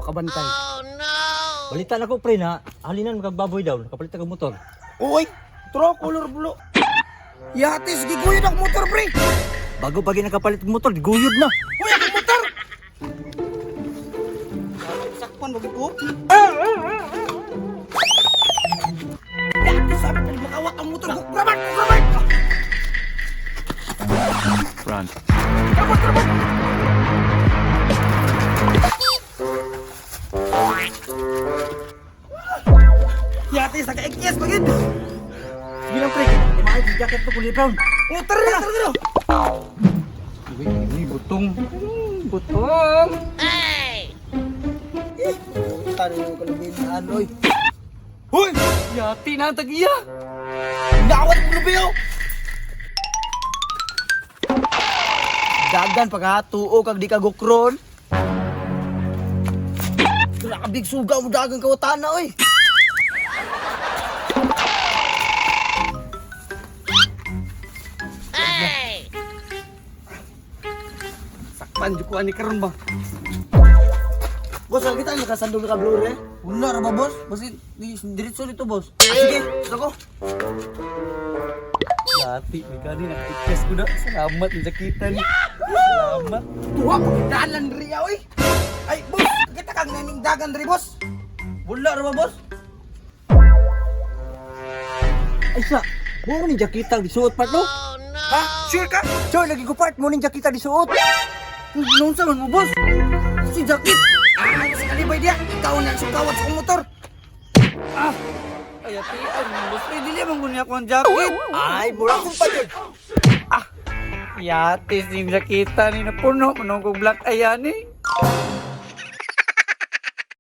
makabantay. Balita na ko pre na halinan makagbaboy daw, nakapalit ka motor. Uy, tro color blue. Yatis giguyod ang motor pre. Bago pa nakapalit og motor, guyod na. Uy, akong motor. Sakpan ba ko? Yatis sabi pa makawat ang motor ko. Grabat, grabat. Run. Grabat, grabat. Yatis naka-ikyas pa gid. Sige lang pre, di maayo yung jacket ko kulay brown. Oh, tara na, tara na. Uy, uy, butong. Butong. Eh, tara yung kalubin oy. Hoy! Yati na ang tagiya. Nawat ang lubi oh! Dagan pagkatuo kag di ka gukron. Grabe suga mo dagan kawatan na oy. Sakpan jud ko ani karon ba. Boss, ang kita nakasandong ka blue eh. Wala ra ba boss? Basi diretso dito boss. Ah, sige, ako. Yati, may gani nakatikes ko na. Salamat ng jakita ni. Salamat. Tuwa ko dalan riya oy. Ay, boss, kita kang naning dagan ri boss. Wala ra ba boss? Ay sa, mo ni jakita gisuot part no? Ha? Sure ka? Sure, lagi ko part mo ni jakita gisuot. Noon sa man mo, boss? Si Jacket. Ah, si Alibay diya. Ikaw na sukawat sa akong motor. Ah! Ay, ati, ay, boss, pre, dili man kunya ko ang jacket. Ay, mura kong pa yun. Yatis, yung jakita ni napuno, manong kong black ayan eh.